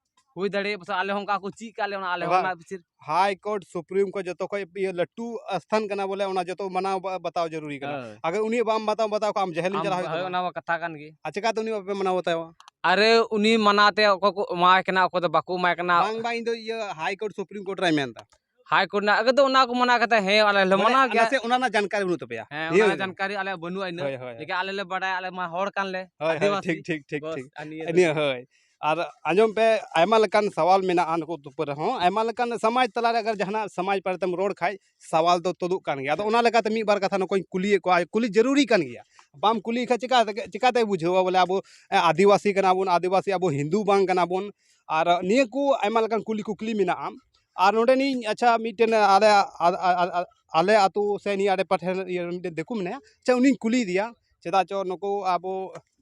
ᱦᱩᱭ ᱫᱟᱲᱮᱭᱟᱜᱼᱟ, ᱯᱟᱥᱮᱡ ᱟᱞᱮ ᱦᱚᱸ ᱚᱱᱠᱟ ᱠᱚ ᱪᱮᱫ ᱠᱟᱜ ᱞᱮᱭᱟ, ᱚᱱᱟ ᱟᱞᱮ ᱦᱚᱸ ᱵᱟᱝ᱾ ᱚᱱᱟ ᱵᱤᱪᱟᱹᱨ ᱦᱟᱭ ᱠᱳᱨᱴ, ᱥᱩᱯᱨᱤᱢ ᱠᱳᱨᱴ ᱡᱚᱛᱚ ᱠᱷᱚᱡ ᱤᱭᱟᱹ ᱞᱟᱹᱴᱩ ᱟᱥᱛᱷᱟᱱ ᱠᱟᱱᱟ ᱵᱚᱞᱮ, ᱚᱱᱟ ᱡᱚᱛᱚ ᱢᱟᱱᱟᱣ ᱵᱟ-, ᱵᱟᱛᱟᱣ ᱡᱟᱹᱨᱩᱨᱤ ᱠᱟᱱᱟ᱾ ᱦᱳᱭ᱾ ᱟᱜᱟᱨ ᱩᱱᱤ ᱵᱟᱢ ᱵᱟᱛᱟᱣ, ᱵᱟᱛᱟᱣ ᱠᱷᱟᱱ ᱟᱢ ᱡᱟᱦᱮᱞ ᱮᱢ ᱟᱢ ᱪᱟᱞᱟᱣ ᱦᱩᱭᱩᱜ ᱦᱳᱭ, ᱛᱟᱢᱟ᱾ ᱚᱱᱟ ᱢᱟ ᱠᱟᱛᱷᱟ ᱠᱟᱱ ᱜᱮ᱾ ᱟᱨ ᱪᱮᱠᱟᱛᱮ ᱩᱱᱤ ᱵᱟᱯᱮ ᱢᱟᱱᱟᱣ ᱵᱟᱛᱟᱣᱟ? ᱟᱨᱮ ᱩᱱᱤ ᱢᱟᱱᱟᱣ ᱛᱮ ᱚᱠᱚᱭ ᱠᱚ ᱮᱢᱟᱭ ᱠᱟᱱᱟ, ᱚᱠᱚᱭ ᱫᱚ ᱵᱟᱠᱚ ᱮᱢᱟᱭ ᱠᱟᱱᱟ᱾ ᱵᱟᱝ, ᱵᱟᱝ, ᱤᱧ ᱫᱚ ᱤᱭᱟᱹ ᱦᱟᱭ ᱠᱳᱨᱴ, ᱥᱩᱯᱨᱤᱢ ᱠᱳᱨᱴ ᱨᱮᱧ ᱢᱮᱱ ᱮᱫᱟ᱾ ᱦᱟᱭ ᱠᱳᱨᱴ ᱨᱮᱱᱟᱜ ᱟᱜᱮ ᱫᱚ ᱚᱱᱟ ᱠᱚ ᱢᱟᱱᱟ ᱠᱟᱛᱮ, ᱦᱮᱸ, ᱟᱞᱮ ᱞᱮ ᱢᱟᱱᱮ ᱢᱟᱱᱟᱣ ᱜᱮᱭᱟ᱾ ᱟᱞᱮ ᱥᱮᱫ ᱚᱱᱟ ᱨᱮᱱᱟᱜ ᱡᱟᱱᱠᱟᱨᱤ ᱵᱟᱹᱱᱩᱜ ᱛᱟᱯᱮᱭᱟ᱾ ᱦᱮᱸ, ᱱᱤᱭᱟᱹ ᱚᱱᱟ ᱨᱮᱱᱟᱜ ᱡᱟᱱᱠᱟᱨᱤ ᱟᱞᱮᱭᱟᱜ ᱵᱟᱹᱱᱩᱜᱼᱟ ᱤᱱᱟᱹᱜ᱾ ᱦᱳᱭ, ᱦᱳᱭ᱾ ᱞᱮᱠᱤᱱ ᱟᱞᱮ ᱞᱮ ᱵᱟᱰᱟᱭᱟ, ᱟᱞᱮ ᱢᱟ ᱦᱚᱲ ᱠᱟᱱ ᱞᱮ, ᱦᱳᱭ, ᱦᱳᱭ, ᱟᱹᱫᱤᱵᱟᱹᱥᱤ᱾ ᱴᱷᱤᱠ, ᱴᱷᱤᱠ, ᱴᱷᱤᱠ, ᱵᱚᱥ, ᱴᱷᱤᱠ᱾ ᱟᱨ ᱱᱤᱭᱟᱹ ᱱᱤᱭᱟᱹ, ᱫᱚ᱾ ᱦᱳᱭ᱾ ᱟᱨ ᱟᱸᱡᱚᱢ ᱯᱮ, ᱟᱭᱢᱟ ᱞᱮᱠᱟᱱ ᱥᱟᱣᱟᱞ ᱢᱮᱱᱟᱜᱼᱟ ᱱᱩᱠᱩ ᱩᱯᱚᱨ ᱨᱮᱦᱚᱸ, ᱟᱭᱢᱟ ᱞᱮᱠᱟᱱ ᱥᱚᱢᱟᱡᱽ ᱛᱟᱞᱟᱨᱮ ᱟᱜᱟᱨ ᱡᱟᱦᱟᱱᱟᱜ ᱥᱚᱢᱟᱡᱽ ᱵᱟᱨᱮᱛᱮᱢ ᱨᱚᱲ ᱠᱷᱟᱡ, ᱥᱟᱣᱟᱞ ᱫᱚ ᱛᱩᱫᱩᱜ ᱠᱟᱱ ᱜᱮᱭᱟ᱾ ᱟᱫᱚ ᱦᱮᱸ᱾ ᱚᱱᱟ ᱞᱮᱠᱟᱛᱮ ᱢᱤᱫ ᱵᱟᱨ ᱠᱟᱛᱷᱟ ᱱᱩᱠᱩᱧ ᱠᱩᱞᱤᱭᱮᱫ ᱠᱚᱣᱟ, ᱠᱩᱞᱤ ᱡᱟᱹᱨᱩᱨᱤ ᱠᱟᱱ ᱜᱮᱭᱟ᱾ ᱵᱟᱢ ᱠᱩᱞᱤ ᱠᱷᱟᱡ ᱪᱤᱠᱟ, ᱪᱤᱠᱟᱛᱮᱭ ᱵᱩᱡᱷᱟᱹᱣᱟ ᱵᱚᱞᱮ ᱟᱵᱚ, ᱮ, ᱟᱹᱫᱤᱵᱟᱹᱥᱤ ᱠᱟᱱᱟ ᱵᱚᱱ, ᱟᱹᱫᱤᱵᱟᱹᱥᱤ ᱟᱵᱚ ᱦᱤᱱᱫᱩ ᱵᱟᱝ ᱠᱟᱱᱟ ᱵᱚᱱ? ᱟᱨ ᱱᱤᱭᱟᱹ ᱠᱚ ᱟᱭᱢᱟ ᱞᱮᱠᱟᱱ ᱠᱩᱞᱤ ᱠᱩᱠᱞᱤ ᱢᱮᱱᱟᱜᱼᱟ᱾ ᱟᱨ ᱱᱚᱰᱮᱱᱤᱡ, ᱟᱪᱪᱷᱟ, ᱢᱤᱫᱴᱮᱱ ᱟᱞᱮ, ᱟ-, ᱟ-, ᱟ-, ᱟᱞᱮ ᱟᱹᱛᱩ ᱥᱮ ᱱᱤᱭᱟᱹ ᱟᱲᱮ ᱯᱟᱴᱷᱮ ᱤᱭᱟᱹ ᱢᱤᱫᱴᱮᱱ ᱫᱤᱠᱩ ᱢᱮᱱᱟᱭᱟ, ᱟᱪᱪᱷᱟ, ᱩᱱᱤᱧ ᱠᱩᱞᱤᱭᱮᱫᱮᱭᱟ, ᱪᱮᱫᱟᱜ ᱪᱚ ᱱᱩᱠᱩ ᱟᱵᱚ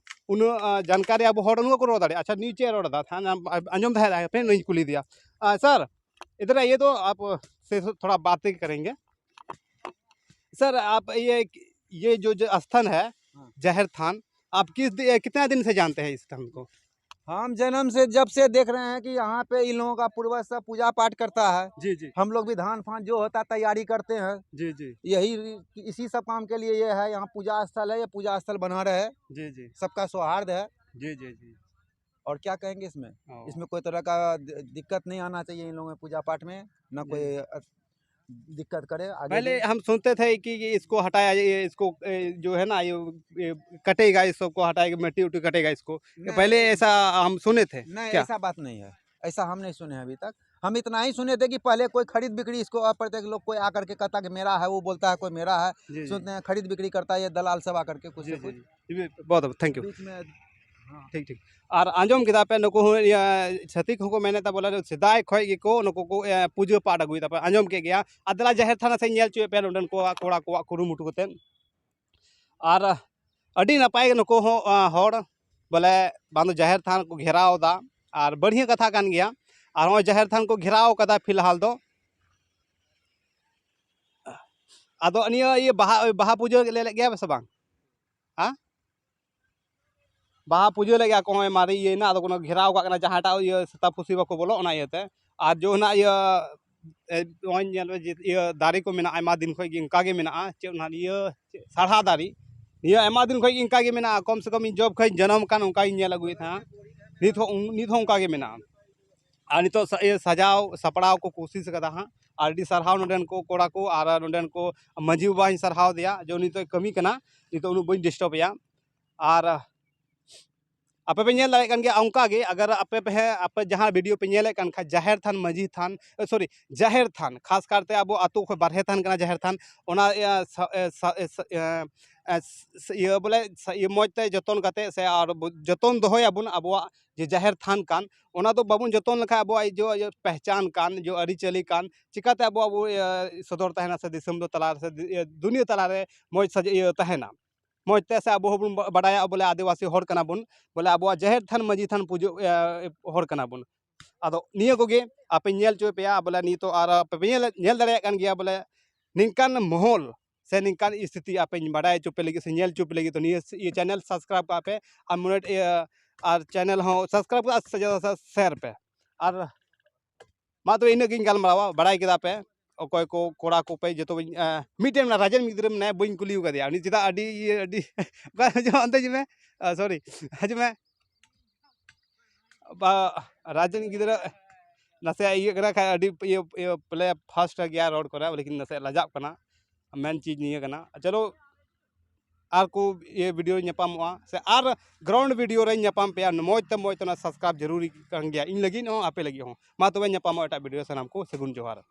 ᱩᱱᱟᱹᱜ, ᱟ, ᱡᱟᱱᱠᱟᱨᱤ ᱟᱵᱚ ᱦᱚᱲ ᱩᱱᱟᱹᱜ ᱠᱚ ᱨᱚᱲ ᱫᱟᱲᱮᱭᱟᱜᱼᱟ᱾ ᱟᱪᱪᱷᱟ, ᱱᱩᱭ ᱪᱮᱫ ᱮ ᱨᱚᱲ ᱮᱫᱟ? ᱛᱟᱦᱮᱸ ᱟᱸᱡᱚᱢ ᱫᱟᱲᱮᱭᱟᱜᱼᱟ, ᱦᱟᱯᱮ ᱱᱩᱭᱤᱧ ᱠᱩᱞᱤᱭᱮᱫᱮᱭᱟ᱾ ᱟ, ᱥᱟᱨ, ᱤᱫᱷᱟᱨ ᱟᱭᱮ ᱛᱚ ᱟᱯ ᱥᱮ ᱛᱷᱚᱲᱟ ᱵᱟᱛ ᱠᱟᱨᱮᱸᱜᱮ᱾ ᱥᱟᱨ, ᱟᱯ ᱤᱭᱟᱹ, ᱤᱭᱟᱹ ᱡᱚ, ᱡᱚ ᱟᱥᱛᱷᱟᱱ ᱦᱮ, ᱦᱮᱸ। ᱡᱟᱦᱮᱨ ᱛᱷᱟᱱ, ᱟᱯ ᱠᱤᱥ ᱫᱤ-, ᱮ, ᱠᱤᱛᱱᱟ ᱫᱤᱱ ᱥᱮ ᱡᱟᱱᱛᱮ ᱦᱮ ᱤᱥ ᱛᱷᱟᱱ ᱠᱚ? हम जन्म से जब से देख रहे हैं कि यहाँ पे इन लोगों का पूर्वज सब पूजा पाठ करता है। जी, जी। हम लोग भी धान फान जो होता है तैयारी करते हैं। जी, जी। यही, इसी सब काम के लिए ये है, यहाँ पूजा स्थल है, ये पूजा स्थल बना रहे। जी, जी। सबका सौहार्द है। जी, जी, जी। और क्या कहेंगे इसमें? हाँ। इसमें कोई तरह का दि-, दिक्कत नहीं आना चाहिए इन लोगों में पूजा पाठ में, ना जी। कोई, अ, दिक्कत करे आगे पहले भी। हम सुनते थे कि ये इसको हटाया, ये इसको, ए, जो है ना, ये, ये कटेगा, इस सबको हटाएगा, मिट्टी उट्टी कटेगा इसको। ये नहीं, पहले ऐसा हम सुने थे नहीं, क्या? ऐसा बात नहीं है, ऐसा हम नहीं सुने हैं अभी तक। हम इतना ही सुने थे कि पहले कोई खरीद बिक्री इसको अप्रत्यक्ष लोग कोई आकर के कहता कि मेरा है, वो बोलता है कोई मेरा है, जी, जी। सुनते हैं खरीद बिक्री करता है ये दलाल सब आकर के कुछ जी, से जी, कुछ। जी। जी, बहुत, बहुत, thank you। बीच में, हाँ। ठीक, ठीक। ᱟᱨ ᱟᱸᱡᱚᱢ ᱠᱮᱫᱟ ᱯᱮ, ᱱᱩᱠᱩ ᱦᱚᱸ, ᱤᱭᱟᱹ, ᱪᱷᱟᱹᱛᱤᱠ ᱦᱚᱸᱠᱚ ᱢᱮᱱᱮᱫ ᱛᱟᱵᱚᱱᱟ, ᱥᱮᱫᱟᱭ ᱠᱷᱚᱡ ᱜᱮᱠᱚ ᱱᱩᱠᱩ ᱠᱚ, ᱮ, ᱯᱩᱡᱟᱹ ᱯᱟᱴ ᱟᱹᱜᱩᱭᱮᱫᱟ ᱯᱮ, ᱟᱸᱡᱚᱢ ᱠᱮᱫ ᱜᱮᱭᱟ᱾ ᱟᱨ ᱫᱮᱞᱟ ᱡᱟᱦᱮᱨ ᱛᱷᱟᱱ ᱥᱮᱫ ᱧᱮᱞ ᱦᱚᱪᱚᱭᱮᱫ ᱯᱮᱭᱟ ᱱᱚᱰᱮᱱ ᱠᱚᱣᱟᱜ, ᱠᱚᱲᱟ ᱠᱚᱣᱟᱜ ᱠᱩᱨᱩᱢᱩᱴᱩ ᱠᱟᱛᱮᱫ᱾ ᱟᱨ ᱟᱹᱰᱤ ᱱᱟᱯᱟᱭ ᱜᱮ ᱱᱩᱠᱩ ᱦᱚᱸ, ᱟ, ᱦᱚᱲ ᱵᱚᱞᱮ ᱵᱟᱝ ᱫᱚ ᱡᱟᱦᱮᱨ ᱛᱷᱟᱱ ᱠᱚ ᱜᱷᱮᱨᱟᱣ ᱮᱫᱟ, ᱟᱨ ᱵᱟᱹᱲᱦᱤᱭᱟᱹ ᱠᱟᱛᱷᱟ ᱠᱟᱱ ᱜᱮᱭᱟ᱾ ᱟᱨ ᱱᱚᱜᱼᱚᱭ ᱡᱟᱦᱮᱨ ᱛᱷᱟᱱ ᱠᱚ ᱜᱷᱮᱨᱟᱣ ᱠᱟᱫᱟ ᱯᱷᱤᱞᱦᱟᱞ ᱫᱚ᱾ ᱟᱫᱚ ᱱᱤᱭᱟᱹ ᱤᱭᱟᱹ ᱵᱟᱦᱟ, ᱵᱟᱦᱟ ᱯᱩᱡᱟᱹ ᱞᱮ ᱞᱮᱫ ᱜᱮᱭᱟ ᱥᱮ ᱵᱟᱝ? ᱦᱮᱸ? ᱵᱟᱦᱟ ᱯᱩᱡᱟᱹ ᱞᱮᱫ ᱜᱮᱭᱟ ᱠᱚ, ᱱᱚᱜᱼᱚᱭ ᱢᱟᱨᱮ ᱤᱭᱟᱹᱭᱮᱱᱟ, ᱟᱫᱚ ᱠᱚ ᱜᱷᱮᱨᱟᱣ ᱠᱟᱜ ᱠᱟᱱᱟ, ᱡᱟᱦᱟᱸᱴᱟᱜ ᱤᱭᱟᱹ ᱥᱮᱛᱟ ᱯᱩᱥᱤ ᱵᱟᱠᱚ ᱵᱚᱞᱚᱜ, ᱚᱱᱟ ᱤᱭᱟᱹᱛᱮ᱾ ᱟᱨ ᱡᱚ ᱱᱟᱜ ᱤᱭᱟᱹ, ᱮ, ᱱᱚᱜᱼᱚᱭ ᱧᱮᱞ ᱢᱮ ᱡᱮ ᱤᱭᱟᱹ ᱫᱟᱨᱮ ᱠᱚ ᱢᱮᱱᱟᱜᱼᱟ, ᱟᱭᱢᱟ ᱫᱤᱱ ᱠᱷᱚᱡ ᱜᱮ ᱚᱱᱠᱟ ᱜᱮ ᱢᱮᱱᱟᱜᱼᱟ᱾ ᱪᱮᱫ ᱚᱱᱟ ᱤᱭᱟᱹ, ᱪᱮᱫ ᱥᱟᱲᱦᱟ ᱫᱟᱨᱮ, ᱱᱤᱭᱟᱹ ᱟᱭᱢᱟ ᱫᱤᱱ ᱠᱷᱚᱡ ᱜᱮ ᱚᱱᱠᱟ ᱜᱮ ᱢᱮᱱᱟᱜᱼᱟ, ᱠᱚᱢ ᱥᱮ ᱠᱚᱢ ᱤᱧ ᱡᱚᱵ ᱠᱷᱚᱡ ᱤᱧ ᱡᱟᱱᱟᱢ ᱠᱟᱱ ᱚᱱᱠᱟ ᱜᱤᱧ ᱧᱮᱞ ᱟᱹᱜᱩᱭᱮᱫ ᱛᱟᱦᱮᱸᱱᱟ᱾ ᱱᱤᱛ ᱦᱚᱸ, ᱱᱤᱛ ᱦᱚᱸ ᱚᱱᱠᱟ ᱜᱮ ᱢᱮᱱᱟᱜᱼᱟ᱾ ᱟᱨ ᱱᱤᱛᱚᱜ ᱥᱟ- ᱤᱭᱟᱹ ᱥᱟᱡᱟᱣ ᱥᱟᱯᱲᱟᱣ ᱠᱚ ᱠᱩᱥᱤᱥ ᱠᱟᱫᱟ ᱦᱟᱸᱜ᱾ ᱟᱹᱰᱤ ᱥᱟᱨᱦᱟᱣ ᱱᱚᱰᱮᱱ ᱠᱚ ᱠᱚᱲᱟ ᱠᱚ, ᱟᱨ ᱱᱚᱰᱮᱱ ᱠᱚ ᱢᱟᱹᱡᱷᱤ ᱵᱟᱵᱟᱧ ᱥᱟᱨᱦᱟᱣ ᱫᱮᱭᱟ ᱡᱮ ᱩᱱᱤ ᱱᱤᱛᱚᱜ ᱠᱟᱹᱢᱤ ᱠᱟᱱᱟ, ᱱᱤᱛᱚᱜ ᱩᱱᱟᱹᱜ ᱵᱟᱹᱧ ᱰᱤᱥᱴᱟᱵᱮᱭᱟ᱾ ᱟᱨ ᱟᱯᱮ ᱯᱮ ᱧᱮᱞ ᱫᱟᱲᱮᱭᱟᱜ ᱠᱟᱱ ᱜᱮᱭᱟ, ᱚᱱᱠᱟ ᱜᱮ ᱟᱜᱟᱨ ᱟᱯᱮ ᱯᱮ, ᱟᱯᱮ ᱡᱟᱦᱟᱸ ᱵᱷᱤᱰᱤᱭᱳ ᱯᱮ ᱧᱮᱞᱮᱫ ᱠᱟᱱ ᱠᱷᱟᱡ, ᱡᱟᱦᱮᱨ ᱛᱷᱟᱱ, ᱢᱟᱹᱡᱷᱤ ᱛᱷᱟᱱ, ᱥᱚᱨᱤ, ᱡᱟᱦᱮᱨ ᱛᱷᱟᱱ, ᱠᱷᱟᱥ ᱠᱟᱨᱛᱮ ᱟᱵᱚ ᱟᱹᱛᱩ ᱠᱷᱚᱱ ᱵᱟᱨᱦᱮ ᱛᱷᱟᱱ ᱠᱟᱱᱟ ᱡᱟᱦᱮᱨ ᱛᱷᱟᱱ, ᱚᱱᱟ ᱤᱭᱟᱹ ᱥᱟ- ᱮ, ᱥᱟ- ᱮ, ᱥᱟ- ᱮ, ᱮ, ᱥ- ᱤᱭᱟᱹ ᱵᱚᱞᱮ ᱥᱟ- ᱤᱭᱟᱹ ᱢᱚᱡᱽ ᱛᱮ ᱡᱚᱛᱚᱱ ᱠᱟᱛᱮ ᱥᱮ ᱟᱨ ᱵᱚ- ᱡᱚᱛᱚᱱ ᱫᱚᱦᱚᱭᱟᱵᱚᱱ ᱟᱵᱚᱣᱟᱜ ᱡᱮ ᱡᱟᱦᱮᱨ ᱛᱷᱟᱱ ᱠᱟᱱ, ᱚᱱᱟ ᱫᱚ ᱵᱟᱵᱚᱱ ᱡᱚᱛᱚᱱ ᱞᱮᱠᱷᱟᱡ ᱟᱵᱚᱣᱟᱜ ᱡᱚ ᱤᱭᱟᱹ ᱯᱮᱦᱪᱟᱱ ᱠᱟᱱ, ᱡᱚ ᱟᱹᱨᱤᱪᱟᱹᱞᱤ ᱠᱟᱱ, ᱪᱤᱠᱟᱛᱮ ᱟᱵᱚ, ᱟᱵᱚ ᱤᱭᱟᱹ ᱥᱚᱫᱚᱨ ᱛᱟᱦᱮᱱᱟ ᱥᱮ ᱫᱤᱥᱚᱢ ᱫᱚ ᱛᱟᱞᱟ ᱨᱮ ᱥᱮ ᱫᱩ- ᱤᱭᱟᱹ ᱫᱩᱱᱤᱭᱟᱹ ᱛᱟᱞᱟ ᱨᱮ ᱢᱚᱡᱽ ᱥᱟᱡ ᱤᱭᱟᱹ ᱛᱟᱦᱮᱱᱟ, ᱢᱚᱡᱽ ᱛᱮ ᱥᱮ ᱟᱵᱚ ᱦᱚᱸᱵᱚᱱ ᱵᱟ- ᱵᱟᱰᱟᱭᱟ ᱵᱚᱞᱮ ᱟᱹᱫᱤᱵᱟᱹᱥᱤ ᱦᱚᱲ ᱠᱟᱱᱟ ᱵᱚᱱ, ᱵᱚᱞᱮ ᱟᱵᱚᱣᱟᱜ ᱡᱟᱦᱮᱨ ᱛᱷᱟᱱ ᱢᱟᱹᱡᱷᱤ ᱛᱷᱟᱱ ᱯᱩᱡᱟᱹ ᱤᱭᱟᱹ ᱦᱚᱲ ᱠᱟᱱᱟ ᱵᱚᱱ᱾ ᱟᱫᱚ ᱱᱤᱭᱟᱹ ᱠᱚᱜᱮ ᱟᱯᱮ ᱧᱮᱞ ᱦᱚᱪᱚᱭ ᱯᱮᱭᱟ ᱵᱚᱞᱮ, ᱱᱤᱛᱚᱜ ᱟᱨ ᱟᱯᱮ ᱯᱮ ᱧᱮᱞ, ᱧᱮᱞ ᱫᱟᱲᱮᱭᱟᱜ ᱠᱟᱱ ᱜᱮᱭᱟ ᱵᱚᱞᱮ ᱱᱤᱝᱠᱟᱱ ᱢᱚᱦᱚᱞ ᱥᱮ ᱱᱤᱝᱠᱟᱱ ᱥᱛᱷᱤᱛᱤ ᱟᱯᱮᱧ ᱵᱟᱰᱟᱭ ᱦᱚᱪᱚ ᱯᱮ ᱞᱟᱹᱜᱤᱫ ᱥᱮ ᱧᱮᱞ ᱦᱚᱪᱚ ᱯᱮ ᱞᱟᱹᱜᱤᱫ ᱛᱚ ᱱᱤᱭᱟᱹ ᱤᱭᱟᱹ ᱪᱮᱱᱮᱞ ᱥᱟᱵᱥᱠᱨᱟᱭᱤᱵᱽ ᱠᱟᱜ ᱯᱮ, ᱟᱨ ᱢᱚᱱᱮ ᱤᱭᱟᱹ ᱟᱨ ᱪᱮᱱᱮᱞ ᱦᱚᱸ ᱥᱟᱵᱥᱠᱨᱟᱭᱤᱵᱽ ᱠᱟᱜ ᱥᱮ ᱥᱮᱭᱟᱨ ᱯᱮ᱾ ᱟᱨ ᱢᱟ ᱛᱚᱵᱮ ᱤᱱᱟᱹᱜ ᱜᱤᱧ ᱜᱟᱞᱢᱟᱨᱟᱣᱟ, ᱵᱟᱲᱟᱭ ᱠᱮᱫᱟ ᱯᱮ ᱚᱠᱚᱭ ᱠᱚ ᱠᱚᱲᱟ ᱠᱚ ᱯᱮ ᱡᱚᱛᱚ ᱵᱤᱱ, ᱟᱸ, ᱢᱤᱫᱴᱮᱱ ᱢᱮᱱᱟᱜᱼᱟ, ᱨᱟᱡᱮᱱ ᱜᱤᱫᱽᱨᱟᱹ ᱢᱮᱱᱟᱭᱟ, ᱵᱟᱹᱧ ᱠᱩᱞᱤ ᱟᱠᱟᱫᱮᱭᱟ ᱩᱱᱤ ᱪᱮᱫᱟᱜ ᱟᱹᱰᱤ ᱤᱭᱟᱹ ᱟᱹᱰᱤ ᱚᱠᱟ ᱦᱤᱡᱩᱜᱼᱟ ᱚᱱᱛᱮ ᱦᱤᱡᱩᱜ ᱢᱮ, ᱥᱚᱨᱤ, ᱦᱤᱡᱩᱜ ᱢᱮ᱾ ᱵᱟ, ᱨᱟᱡᱮᱱ ᱜᱤᱫᱽᱨᱟᱹ ᱱᱟᱥᱮᱭᱟᱜ ᱤᱭᱟᱹᱜ ᱠᱟᱱᱟ ᱠᱷᱟᱡ ᱟᱹᱰᱤ ᱤᱭᱟᱹ ᱤᱭᱟᱹ ᱵᱚᱞᱮ ᱯᱷᱟᱥᱴ ᱜᱮᱭᱟ ᱨᱚᱲ ᱠᱚᱨᱮ, ᱞᱮᱠᱤᱱ ᱱᱟᱥᱮᱭᱟᱜ ᱞᱟᱡᱟᱜ ᱠᱟᱱᱟ᱾ ᱢᱮᱱ ᱪᱤᱡᱽ ᱱᱤᱭᱟᱹ ᱠᱟᱱᱟ᱾ ᱪᱚᱞᱚ ᱟᱨ ᱠᱚ ᱤᱭᱟᱹ ᱵᱷᱤᱰᱤᱭᱳ ᱧᱟᱯᱟᱢᱚᱜᱼᱟ ᱥᱮ ᱟᱨ ᱜᱨᱟᱣᱩᱱᱰ ᱵᱷᱤᱰᱤᱭᱳ ᱨᱮᱧ ᱧᱟᱯᱟᱢ ᱯᱮᱭᱟ, ᱢᱚᱡᱽ ᱛᱮ ᱢᱚᱡᱽ ᱛᱮ ᱚᱱᱟ ᱥᱟᱵᱥᱠᱨᱟᱭᱤᱵᱽ ᱡᱟᱹᱨᱩᱨᱤ ᱠᱟᱱ ᱜᱮᱭᱟ ᱤᱧ ᱞᱟᱹᱜᱤᱫ ᱦᱚᱸ ᱟᱯᱮ ᱞᱟᱹᱜᱤᱫ ᱦᱚᱸ᱾ ᱢᱟ ᱛᱚᱵᱮ ᱧᱟᱯᱟᱢᱚᱜᱼᱟ ᱮᱴᱟᱜ ᱵᱷᱤᱰᱤᱭᱳ, ᱥᱟᱱᱟᱢ ᱠᱚ ᱥᱟᱹᱜᱩᱱ ᱡᱚᱦᱟᱨ᱾